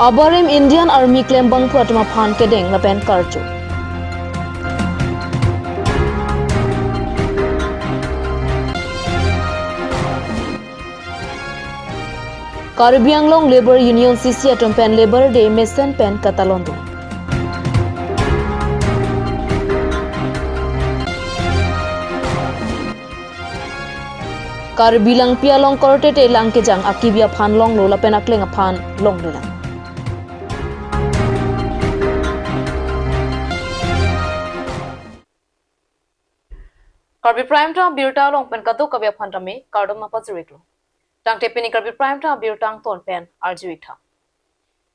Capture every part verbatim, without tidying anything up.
Abarim Indian Army klembangphu atum aphan kedeng lapen karju. Karbi Anglong Labour Union C C atum pen Labour Day mesen pen katalon do. Karbi Langpi along korte te lang kejang akibi aphan longlo lapen akleng aphan longlelang. Karbi Prime Time abirta along pen kadokave aphan tame kardom nangpajir-iklo. Tangte pini Karbi Prime Time abirta angton pen arju-ik tha.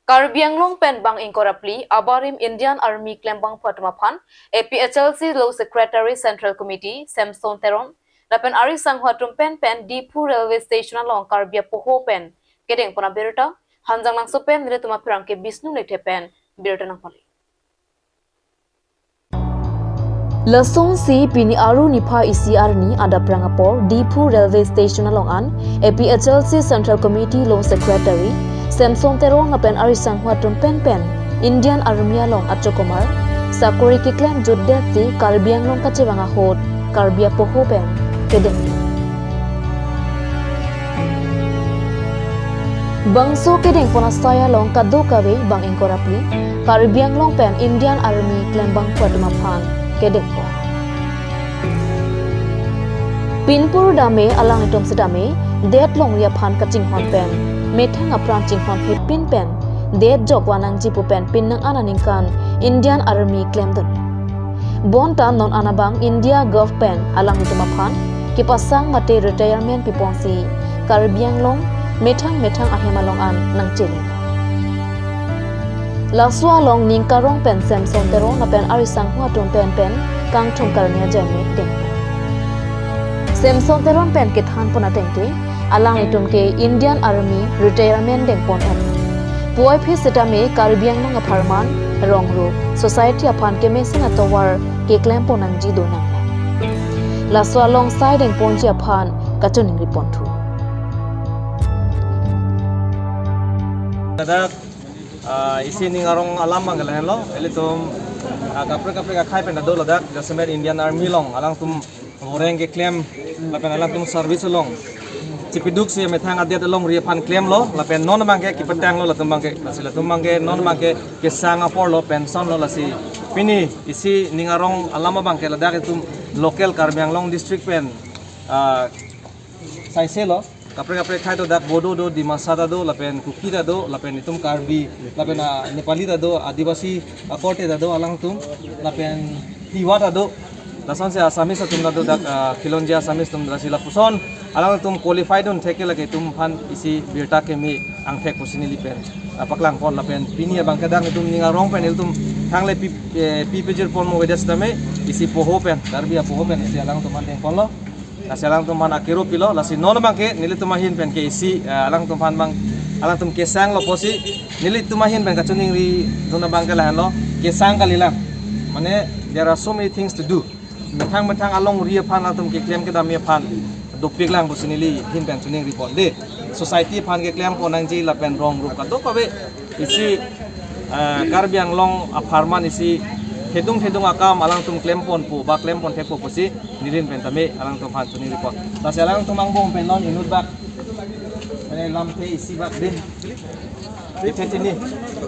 Karbi Anglong pen bang ingkoi ra phli abarim Indian Army klembangphu atum aphan A P H L C Law Secretary Central Committee Samson Teron lapen ari sangho atum pen pen Diphu Railway Station along Karbi apoho pen kedengpon abirta Hanjanglangso pen nelitum apherangke Bishnu Lekthe pen birta nangpale. Lasonsi pini Aru niphai isi arni adap rang apor Diphu Railway Station along an A P H L C Central Committee Law Secretary Samson Teron lapen ari sangho atum pen pen Indian Army along achokomar sakori keklem jutdetsi Karbi Anglong kachevang ahut Karbi apoho pen kedeng. Bangso kedengpon asai along kadokave bang ingkoi ra phli Karbi Anglong pen Indian Army klembangphu atum aphan kedengpon. Pinpur dame alanglitum setame det longri aphan kachinghon pen methang apran chinghon hepin pen det jok vanangji pu pen pining an aningkan Indian Army klemdun. Bonta non an abang India Gov pen alanglitum aphan kepasang mate retirement piponsi Karbi Anglong methang methang ahem along an nangchele. Laso along ning karong pen Samson Teron lapen ari sangho atum pen pen kangthum karni ajai me deng. Samson Teron pen kethanpon atengte alanglitum ke Indian Army retirement dengpon et. Puvoiphit setame Karbi Anglong apharman, rong rup, society aphan kemesen atovar keklempon nangji do nang. Laso along sai dengponji aphan kachiningri ponthu. Ladak, ah, isi ning arong alam abang ke lahenlo, ilitum, ah, kaprek kaprek akhai pen ta do ladak, jasemet Indian Army along alangtum voreng keklem lapen alangtum service along chipiduksi methang adet alongri aphan klemlo lapen non abang ke kepetanglo latum abang ke, lasi latum abang ke non abang ke kesang apor lo, pension lo, lasi pini isi ning arong alam abang ke ladak itum local Karbi Anglong district pen, ah, saise lo. Kaprek kaprek akhai do, dak Bodo do, Dimasa ta do, lapen Kuki ta do, lapen itum Karbi, lapen, ah, Nepali ta do, Adivasi akorte ta do alangtum, lapen Tiwa ta do. Lasonsi Assamese atum ta do, dak, ah, Khilonjia Assamese atum, lasi lapuson alangtum qualified un theke lake itum aphan isi birta keme angthek pusi neli pen, ah, paklangpon lapen pini abang ke dak itum ning arong pen ilitum thangle pi, eh, pi pejirpon mo avedet setame isi poho pen, Karbi apoho pen isi alangtum aphan dengponlo. Lasi alangtum aphan akero pilo, lasi non abang ke nelitum ahin pen ke isi, eh, alangtum aphan abang, alangtum kesanglo pusi, nelitum ahin pen kachiningripon abang ke lahenlo, kesang kalilang. Mane, there are so many things to do. Methang methang alongri aphan alangtum keklem kedam aphan dopiklang pusi neli ahin pen chiningripon de. Society aphan keklempon nangji lapen rong rup kadokave isi, eh, Karbi Anglong apharman isi thedung thedung akam alangtum klemponpo ba klempon thekpo pusi neli ahin pen tame alangtum aphan chiningripon. Lasi alangtum angbong pen non inut bak, eh, lamthe isi bak din. Ite tini.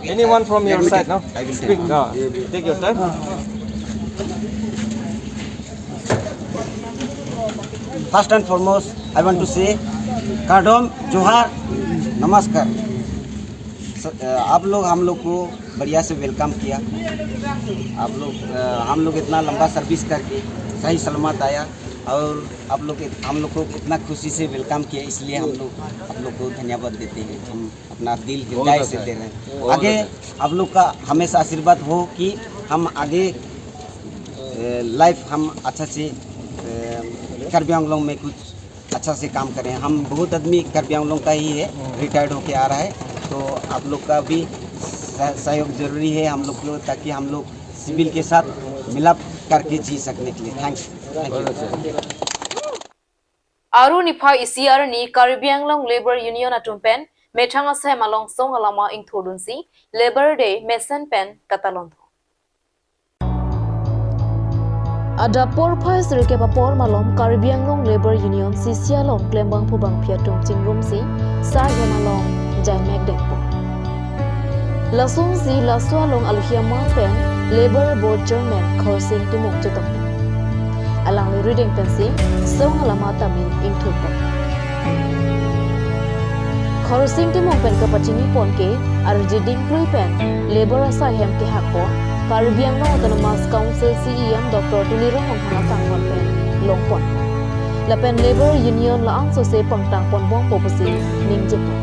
Anyone from your side, no? I will speak. Take your time. First and foremost, I want to say, Kardom, Johar, Namaskar. स-, अ, आप लोग हम लोग को बढ़िया से वेलकम किया। आप लोग, अ, हम लोग इतना लंबा सर्विस करके सही सलामत आया और आप लोग इत-, हम लोग को इतना खुशी से वेलकम किया, इसलिए हम लोग आप लोग को धन्यवाद देते हैं। हम अपना दिल बहुत हृदय अच्छा से है। दे रहे हैं। बहुत आगे अच्छा है। आप लोग का हमेशा आशीर्वाद हो कि हम आगे, अ, लाइफ हम अच्छा से, अ, कार्बी आंगलोंग में कुछ अच्छा से काम करें। हम बहुत आदमी कार्बी आंगलोंग का ही है, हम्म। रिटायर्ड होके आ रहा है, तो आप लोग का भी सह-, सहयोग जरूरी है हम लोग को, ताकि हम लोग सिविल के साथ मिलाप करके जी सकने के लिए। Thanks। Thank you। Aru niphai isi arni Karbi Anglong Labour Union atum pen Methang asai malong song alama ingthurdunsi Labour Day mesen pen katalon. Adap porphai sirkep apor malom Karbi Anglong Labour Union C C along klembangpo bangphi atum chingrumsi sar hem along jaimek dengpo. Lasonsi laso along alohi amat pen Labour Board Chairman Khorsing Timung chetong. Alangli rideng pensi song alama tame ingthurpo. Khorsing Timung pen kapachinipon ke arje dingklui pen Labour asai hem kehakpon Karbi Anglong Autonomous Council C E M Doctor Tuliram Ronghang akanghon pen longpon. Lapen Labour Union la-an sose pangtangponbompo pusi ningjepo.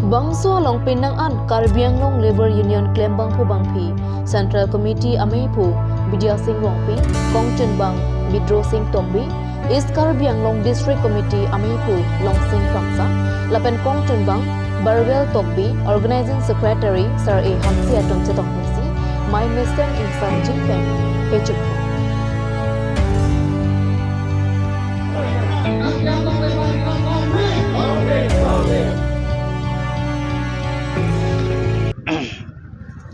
Bangso along penang an Karbi Anglong Labour Union klembangpo bangphi Central Committee ameiphu Bidya Sing Rongpi, kongchunbang Bidro Sing Tokbi, East Karbi Anglong District Committee ameiphu Longsing Kramsa, lapen kongchunbang Barwell Tokbi, Organizing Secretary Sar A Hanse atum chetong pensi mei mesen ingsamjin pen pechukpo.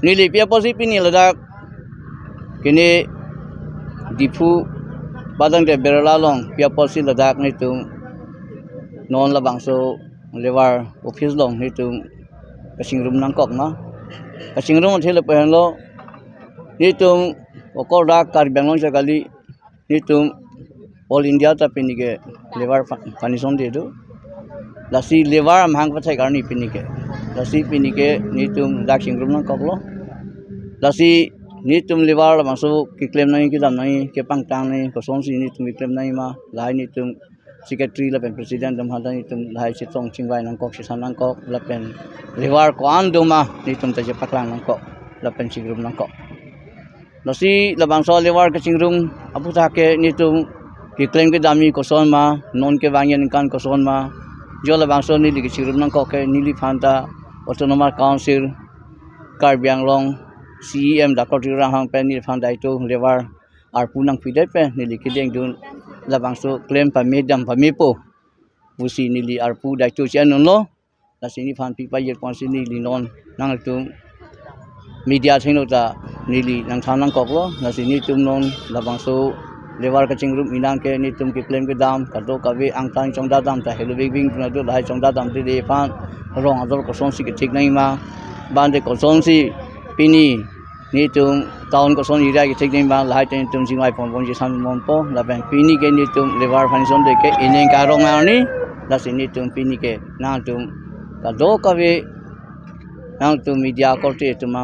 Neli pi apotsi pini ladak kene Diphu padang de Berala along pi apotsi ladak netum non labangso Labour office along netum kachingrum nangkok ma. Kachingrum athe lapu henlo, netum okor dak Karbi Anglong chot kali, netum All India ta pini ke Labour Fa-, Foundation Day do. Lasi Labour amahang pathai karni pini ke. Lasi pini ke netum dak chingrum nangkoklo. Lasi netum Labour labangso keklem nangji, kedam nangji, kepangtang nangji, kosonsi netum keklem nangji ma, lahai netum Secretary lapen President atum aphan ta netum lahai chetong chingvai nangkok, chesam nangkok, lapen Labour ko-an do ma netum ta chepaklang nangkok, lapen chingrum nangkok. Lasi labangso Labour kachingrum aputhak ke netum keklem kedamji koson ma, non kevangji aningkan koson ma, jo labangso neli kachingrum nangkok ke neliphan ta Autonomous Council Karbi Anglong C E M Doctor Tuliram Ronghang pen neliphan daito Labour arpu nangpidet pen neli kedengdun labangso klem pame dam pamepo pusi neli arpu daito che-endunlo. Lasi neliphan pipajirponsi neli non nangtum media athengno ta neli nangthan nangkoklo. Lasi netum non labangso Labour kachingrum inang ke netum keklem kedam kadokave angtan chongdadam ta helo bing bing tuna do, lahai chongdadamde aphan rong ador kosonsi kethik nangji ma, bande kosonsi pini netum town koson area kethik nangji ma, lahai ta netum chingvaiponbom, chesamponbompo. Lapen pini ke netum Labour Foundation Day ke ining karong arni, lasi netum pini ke nangtum kadokave nangtum media korte atum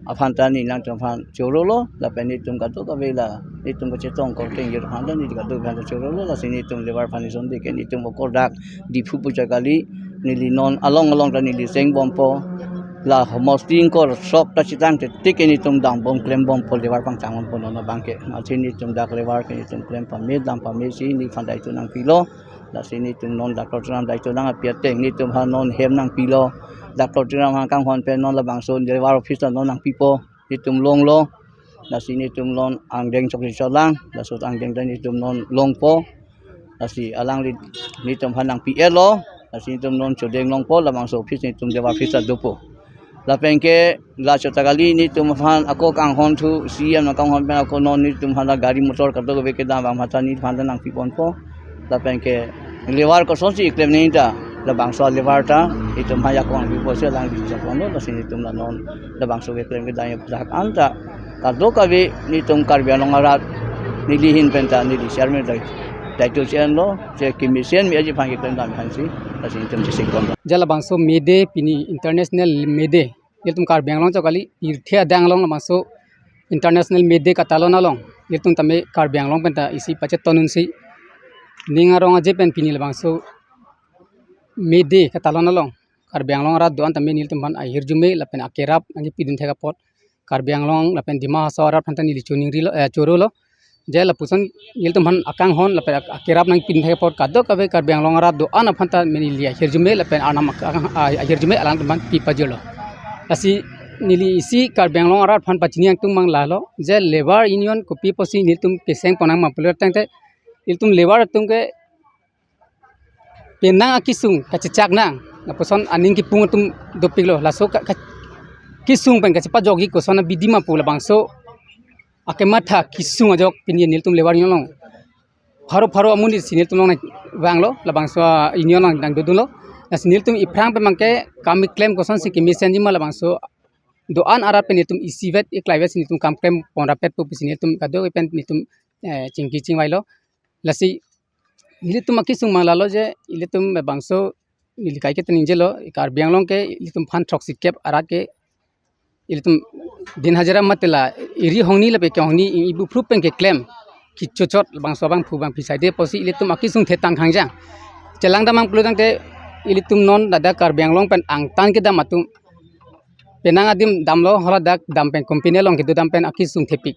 aphan ta neli nangtum aphan chorolo, lapen netum kadokave la netum kachetong korte ingjir aphan ta neli kadokave aphan ta chorolo. Lasi netum Labour Foundation Day ke netum okor dak Diphu pu chot kali, neli non along along ta neli chengbompo. La homosti ingkoi sok ta chetang te tik ke netum dambom klembompo, Labour pangtangponpo non abang ke. Athe netum dak Labour ke netum klem pame dam pamesi neliphan daito nangpilo. Lasi netum non Doctor Tuliram daito nang api ateng netum aphan non hem nangpilo. Doctor Tuliram akanghon pen non labangso Labour office ta non nangpipo, netum longlo. Lasi netum non angdeng chokche cholang, laso angdeng ta netum non longpo. Lasi alangli netum aphan nangpi-etlo. Lasi netum non chodeng longpo, labangso office netum Labour office ta dopo. Lapen ke la chot ta kali, netum aphan ako kanghon thu, C E M nangkanghon pen ako non netum aphan la gari motor kadokave kedam abang aphan ta neliphan ta nangpiponpo. Lapen ke Labour kosonsi klem nangji ta, labangso Labour ta netum aphan ajakong pipo si alangli ajakong lo. Lasi netum la non labangso keklem kedam aputhak an ta kadokave netum Karbi Anglong arat neli ahin pen ta neli chairman dai-, daito che-enlo, che kemesen me aji aphan keklem dam aphansi, lasi netum chesik ponlo. Je labangso May Day, pini International May Day, nelitum Karbi Anglong chot kali, pirthe adang along labangso International May Day katalon along nelitum tame Karbi Anglong pen ta isi pachetonunsi, ning arong aje pen pini labangso May Day katalon along Karbi Anglong arat do-an tame nelitum aphan ahirjume lapen akerap nangkepidun thek apot, Karbi Anglong lapen Dima Hasao arat aphan ta neli choningrilo, eh, chorolo. Je lapuson nelitum aphan akanghon lapen ak-, akerap nangpidun thek apot kadokave Karbi Anglong arat do-an aphan ta neli ahirjume lapen Arnam ak-, ak-, ah, ahirjume alangtum aphan pipajirlo. Lasi neli isi Karbi Anglong arat aphan pachini angtung mang lalo, je Labour Union kopi apotsi nelitum kesengpon nang ma pulo tangte, nelitum Labour atum ke penang akesung kachechak nang, lapuson aning kepung atum dopiklo, laso ka, ka, kesung pen kachepajokji koson abidi ma pu labangso akematha kesung ajok pini nelitum Labour Union along pharo pharo amonit si nelitum along vanglo, labangso union along nangdodunlo. Lasi nelitum iphrang pen abangke kam keklem kosonsi kemesenji ma labangso do-an arat pen nelitum isivet iklaivet si nelitum kam klem pon rapet pu pusi nelitum kado pen nelitum, eh, chingki chingvailo. Lasi nelitum akesung ma lalo je ilitum bangso neli kaike ta ningjelo, Karbi Anglong ke ilitum aphan throksi kep arat ke ilitum din hajira mate la eri hongni lapen ke hongni ibu phrup pen keklem kechochot bangso bangphu bangphi saide pusi ilitum akesung thetang khangjang. Chelang damnang pulotangte ilitum non ladak Karbi Anglong pen angtan kedam atum penang adim damlo, haladak dam pen company along kedo dam pen akesung thepik.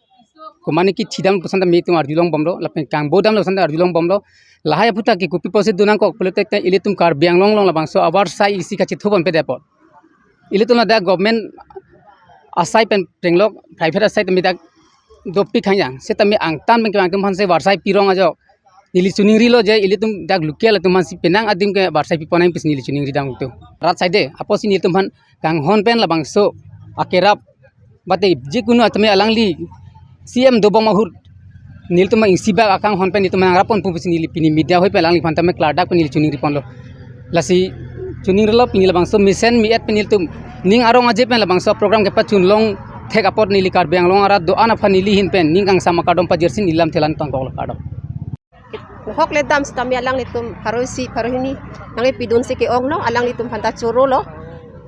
Komatne kethidam puson ta nelitum arjulong bomlo, lapen kangbo damlo puson ta arjulong bomlo. Lahai aphuthak ke kopi pusi donangkok pulotangte ilitum Karbi Anglong along labangso avarsai isi kachethu bompe depot. Ilitum ladak government asai pen prenglok, private asai tame dak dopik khangjang. Setame angtan pen kevang atum aphansi varsai pirong ajok neli choningrilo je ilitum dak local atum aphansi penang adim ke varsai pipon nang pusi neli choningri dam tu. Rat saide, apotsi nelitum aphan kanghon pen labangso akerap mate jikunu atame alangli C M dobom ahut nelitum ingsibak akanghon pen nelitum nangrap ponpo pusi neli pini media hoi pen alangliphan tame klardak pen neli choningri ponlo. Lasi choningrilo pini labangso mesen mi-et pen nelitum ning arong aje pen labangso program kepachun long thek apot neli Karbi Anglong arat do-an aphan neli ahin pen ning kangsam akardom pajirsi neli lam thelan tangkoklo, kardom. Hok le dam sitame alanglitum pharo isi pharo hini nangkepidunsi ke-ongno, alanglitum aphan ta chorolo.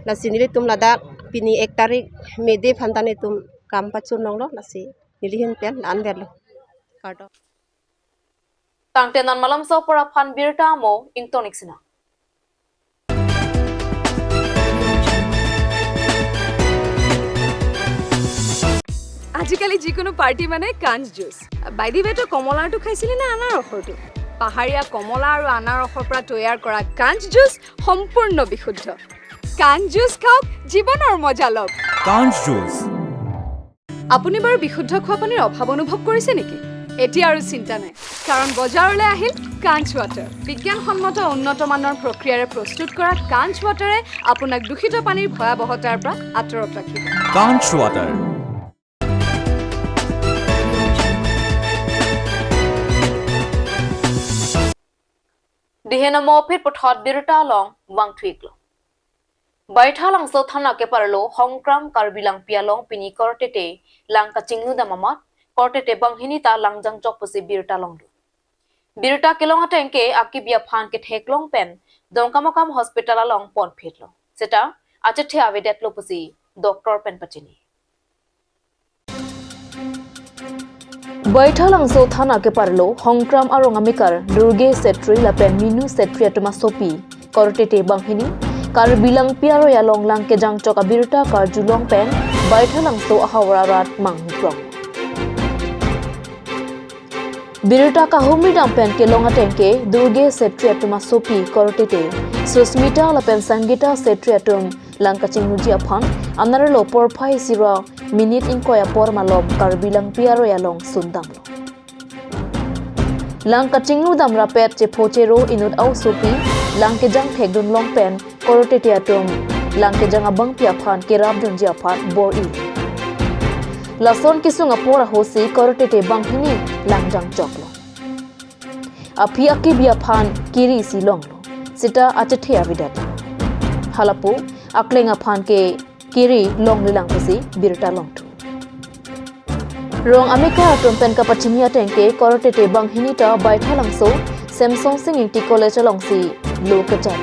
Lasi nelitum ladak pini ek tarik May Day aphan ta nelitum kam pachun longlo, lasi neli ahin pen la-an verlo. Kardom. Tangte non malomso apor aphan birta mo ingtonik sina. আজিকালি যিকোনো পাৰ্টি মানে কাঞ্চ জুচ। বাইদেৱে তো কমলাৰটো খাইছিলে নে আনাৰসৰটো? পাহাৰীয়া কমলা আৰু আনাৰসৰ পৰা তৈয়াৰ কৰা কাঞ্চ জুচ সম্পূৰ্ণ বিশুদ্ধ। কাঞ্চ জুচ খাওক, জীৱনৰ মজা লওক। কাঞ্চ জুচ। আপুনি বাৰু বিশুদ্ধ খোৱা পানীৰ অভাৱ অনুভৱ কৰিছে নেকি? এতিয়া আৰু চিন্তা নাই, কাৰণ বজাৰলৈ আহিল কাঞ্চ ৱাটাৰ। বিজ্ঞানসন্মত উন্নত মানৰ প্ৰক্ৰিয়াৰে প্ৰস্তুত কৰা কাঞ্চ ৱাটাৰে আপোনাক দূষিত পানীৰ ভয়াৱহতাৰ পৰা আঁতৰত ৰাখিব। কাঞ্চ water. Dihen amo phit puthot birta along vangthuiklo. Baithalangso thana keparlo Hongkram Karbi Langpi along pini kortete lang kachinglu dam amat, kortete banghini ta lang jangjok pusi birta longdun. Birta kelong ateng ke akibi aphan ketheklong pen Dongkamukam Hospital along ponphitlo. Seta achethe avedetlo pusi doctor pen pachini. Baithalangso thana keparlo Hongkram arong amekar Durge Setri lapen Minu Setri atum asopi kortete banghini Karbi Langpi aroi along lang kejang chok abirta karjulong pen Baithalangso ahavar arat manghukrong. Birta kahumri dam pen kelong ateng ke Durge Setri atum asopi kortete Susmita lapen Sangita Setri atum lang kachingluji aphan anerlo porphai isi ra minute ingkoi apor malom Karbi Langpi aroi along sundamlo. Lang kachinglu dam rapet chepho chero inut aosopi lang kejang thekdun long pen kortete atum lang kejang abangpi aphan kerapdunji aphan bor-i. Lason kesung apor ahutsi kortete banghini lang jang choklo. Aphi akibi aphan kiri si longlo. Seta achethe avedetlo. Halapu akleng aphan ke kiri longlelang pusi birta longthu. Rong amekar atum pen kapachini ateng ke kortete banghini ta Baithalangso Semson Sing Ingti College alongsi lo kejai.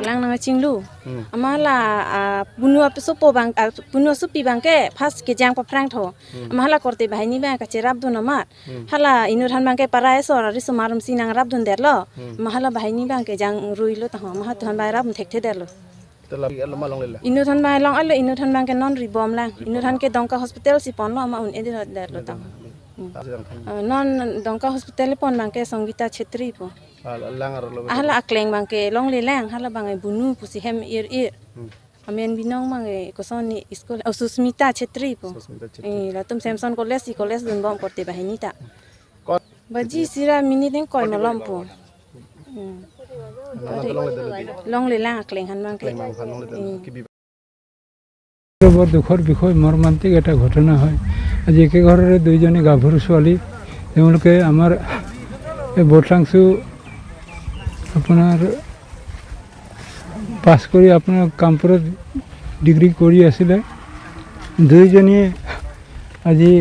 Lang nangchinglu. Hmm. Amala, ah, punu asopo abang, ah, punu asopi abangke first kejang paphrang tho. Hmm. Amala korte banghini abang kacherapdun amat. Hmm. Hala inut aphan abangke parai asor ari osomar atumsi nangrapdundetlo. Hmm. Ama hala banghini abangke jangruilo taho. Ama hala aphan abang rapdun thekthedetlo. Te labi alo ma longle la. Inut aphan abang long alo, inut aphan abangke non ribomlang. Ribom. Inut aphan ke Dongka Hospital si ponlo, ama un-edetlo taho. Hmm. Ah, si dang than. Ah, non Dongka Hospital pon abangke Sangita Chetri pu. Ah, lang arlo. Ah, hala akleng abangke longlelang, hala abang bunu pusi hem ir ir. Hmm. Amen binong abang, eh, kosonsi school, oh, Susmita Chetri pu. Susmita Chetri. Eh, latum Semson College si college dunbom korte banghini ta. Ko- Baji isi ra minute ingkoi malom pu. উম। নানা দলং লেদা লেদি। লং লেলা, kleng han mang kleng. Kleng mang han longledang, উম। Kibi বৰ দুখৰ বিষয়, মৰ্মান্তিক এটা ঘটনা হয়। আজি একে ঘৰৰে দুইজনী গাভৰু ছোৱালী, তেওঁলোকে আমাৰ এই বৰথাংচু আপোনাৰ পাছ কৰি আপোনাৰ কামপুৰত ডিগ্ৰী কৰি আছিলে। দুইজনীয়ে আজি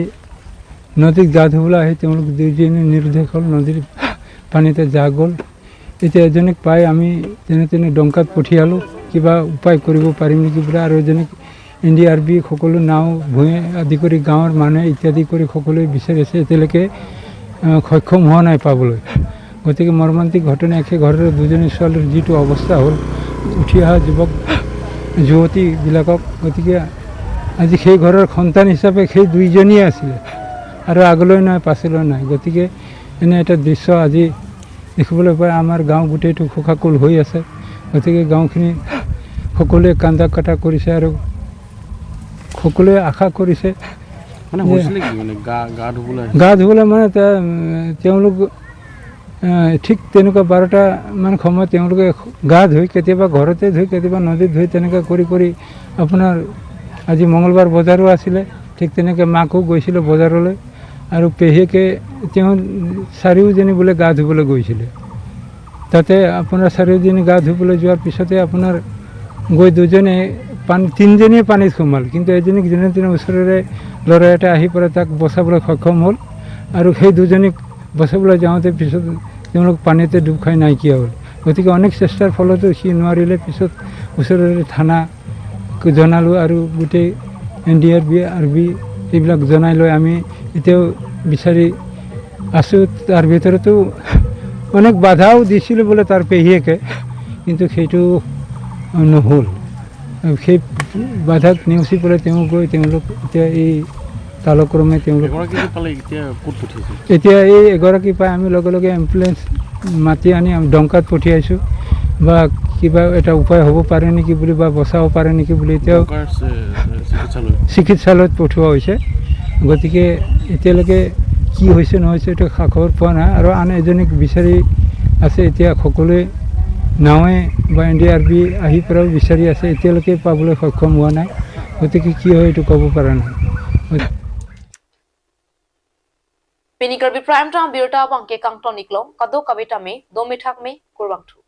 নদীত গা ধুবলৈ আহি তেওঁলোক দুইজনী নিৰুদ্দেশ হ'ল, নদীৰ পানীতে জাহ গ'ল। এতিয়া এজনীক পাই আমি যেনে তেনে ডংকাত পঠিয়ালোঁ, কিবা উপায় কৰিব পাৰিম নেকি বুলি। আৰু এজনীক এন ডি আৰ বি সকলো নাও ভূঁই আদি কৰি গাঁৱৰ মানুহে ইত্যাদি কৰি সকলোৱে বিচাৰি আছে, এতিয়ালৈকে, আহ, সক্ষম হোৱা নাই পাবলৈ। গতিকে মৰ্মান্তিক ঘটনা, একে ঘৰৰে দুজনী ছোৱালীৰ যিটো অৱস্থা হ'ল, উঠি অহা যুৱক যুৱতীবিলাকক। গতিকে আজি সেই ঘৰৰ সন্তান হিচাপে সেই দুইজনীয়ে আছিলে, আৰু আগলৈ নাই, পাছলৈ নাই। গতিকে এনে এটা দৃশ্য আজি দেখিবলৈ পাই আমাৰ গাঁও গোটেইটো শোকাকুল হৈ আছে। গতিকে গাঁওখিনি সকলোৱে কান্দা কাটা কৰিছে আৰু সকলোৱে আশা কৰিছে মানে যে হৈছিলে কি, মানে গা, গা ধুবলৈ আহিছিল? গা ধুবলৈ মানে তে-, উম, তেওঁলোক, আহ, ঠিক তেনেকুৱা বাৰটা মান সময়ত তেওঁলোকে গা ধুই, কেতিয়াবা ঘৰতে ধুই, কেতিয়াবা নদীত ধুই, তেনেকুৱা কৰি কৰি আপোনাৰ আজি মঙলবাৰ বজাৰো আছিলে, ঠিক তেনেকে মাকো গৈছিলে বজাৰলৈ। আৰু পেহীয়েকে, তেওঁ চাৰিওজনী বোলে গা ধুবলৈ গৈছিলে। তাতে আপোনাৰ চাৰিওজনী গা ধুবলৈ যোৱাৰ পিছতে আপোনাৰ গৈ দুজনে পানী, তিনিজনীয়ে পানীত সোমাল, কিন্তু এজনীক যেনে তেনে ওচৰৰে ল'ৰা এটা আহি পেলাই তাক বচাবলৈ সক্ষম হ'ল। আৰু সেই দুজনীক বচাবলৈ যাওঁতে পিছত তেওঁলোক পানীতে ডুব খাই নাইকিয়া হ'ল। গতিকে অনেক চেষ্টাৰ ফলতো সি নোৱাৰিলে। পিছত ওচৰৰে থানা জনালোঁ আৰু গোটেই N D R B, R B এইবিলাক জনাই লৈ আমি এতিয়াও বিচাৰি আছোঁ। তাৰ ভিতৰতো অনেক বাধাও দিছিলোঁ বোলে তাৰ পেহীয়েকে, কিন্তু সেইটো নহ'ল। সেই বাধাক নেওচি পেলাই তেওঁ গৈ তেওঁলোক এতিয়া এই কালক্ৰমে তেওঁলোক এগৰাকী যে পালে, এতিয়া ক'ত পঠিয়াইছে? এতিয়া এই এগৰাকী পাই আমি লগে লগে এম্বুলেন্স মাতি আনি আমি ডংকাত পঠিয়াইছোঁ, বা কিবা এটা উপায় হ'ব পাৰে নেকি বুলি বা বচাব পাৰে নেকি বুলি এতিয়াও ডংকাৰ চি-, চিকিৎসালয়। চিকিৎসালয়ত পঠোৱা হৈছে। গতিকে এতিয়ালৈকে কি হৈছে নহৈছে এইটো খা খবৰ পোৱা নাই। আৰু আন এজনীক বিচাৰি আছে, এতিয়া সকলোৱে নাৱে বা এন ডি আৰ বি আহি পৰাও বিচাৰি আছে, এতিয়ালৈকে পাবলৈ সক্ষম হোৱা নাই। গতিকে কি হয় এইটো ক'ব পৰা নাই। Pini Karbi Prime Time abirta abangke kangton iklong, kadokave tame dome thakme, kurvangthu.